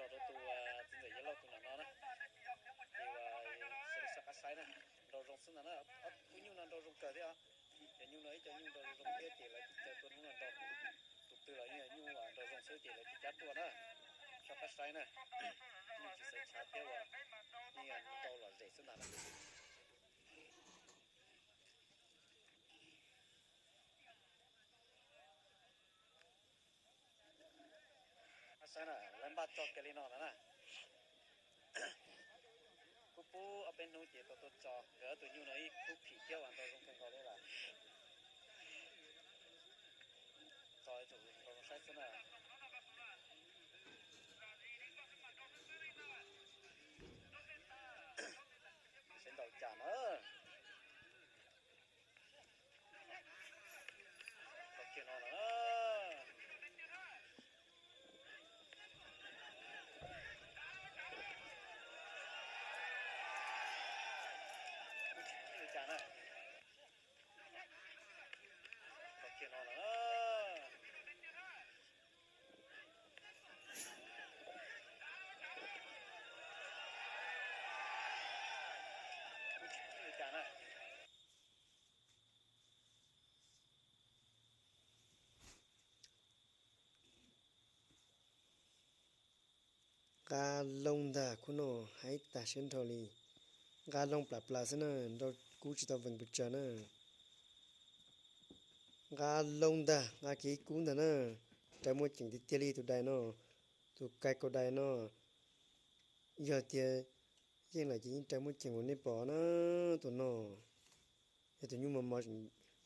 Rau tus txiv ntxawm Yawg Lauj tus nram no na, ces sawv daws soj qab saib na, nraus zoo xwb ntag na. Ob tug nyuj no nraus zoo kawg thiab os. Cov nyuj no ib co nyuj nraus zoo zoo thiab ces lawv caw tuaj hnub no nraus. Tus twg los yeej yog nyuj uas nraus zoo xwb ces lawv cab ruaj na. Soj qab saib na, nyuj tsis xav tshav thiab uas yeej nraus lom zem xwb ntag na. Saib na, lawv npaj tso kiag li no ntag na. Kuj pub ob peb hnub ces tau tuaj tso, nkawd ob tug nyuj no ib khub phim thiab uas nraus zoo kawg nkaus li lawm. Tso ib tug nraus zoo saib xwb na. Seb nraus cas na. Tso kiag no lawm na. Li cas na. Tso kiag no lawm na. Li cas na. Nqa loo ntag khub no, haib tag siab nrho li. Nqa loo plam plas xwb na, nrau kub tsis tau vees pes tsawg na. Nqa loo ntag, nqa kiag ib kub ntag na. Raws muaj ceem tiag tiag li tus dais no, tus kais kaus dais no. Yog tias yeej lawm ces yeej raws muaj ceem uas nej pom na, tus no. Yog tus nyuj mos mos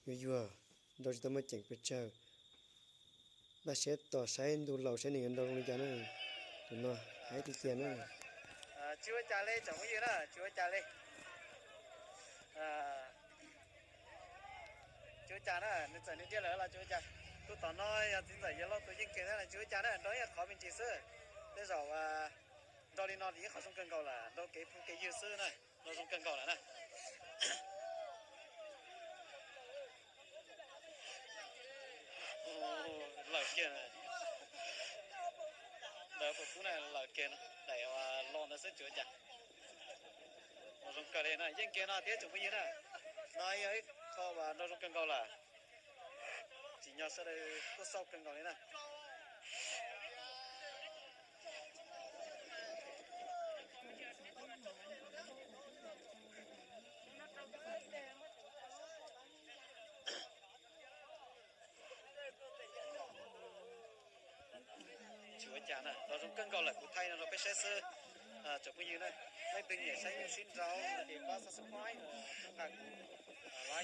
yuag yuag, nrau tsis tau muaj ceem pes tsawg. Npaj siab tos saib ntu laus saib nws yuav nrau zoo li cas na. Tus no haib tiag tiag na. Tsis ua cas li tsoom phooj ywg na, tsis ua cas li. Tsis ua cas na, nws txawm nws diaj lawm los tsis ua cas. Tus tom no yog txiv ntxawm Yawg Lauj tus yeej kiag thiab, tsis ua cas na, nrau ib qhov me ntsis xwb. Tej zaum nrau li no ces ib qhov zoo kawg nkaus lawm, nrau kev phooj kev ywg xwb na, nrau zoo kawg nkaus lawm na. Lawm kiag, ntawd puas kub na, lawm kiag, daim uas los ntawd xwb tsis ua cas. Nrau zoo kawg li na, yeej kiag no thiab tsoom phooj ywg na. No yog ib qho uas nrau zoo kawg nkaus lawm. Tsim nyog sawv daws tuaj xauj kawg nkaus li na. Tsis ua cas na, nrau zoo kawg nkaus lawm, kuv thaij no rau peb saib xwb. Tsoom phooj ywg na, leej twg nyiam saib nyuj sib nrau ces pab subscribe, nqa kuv live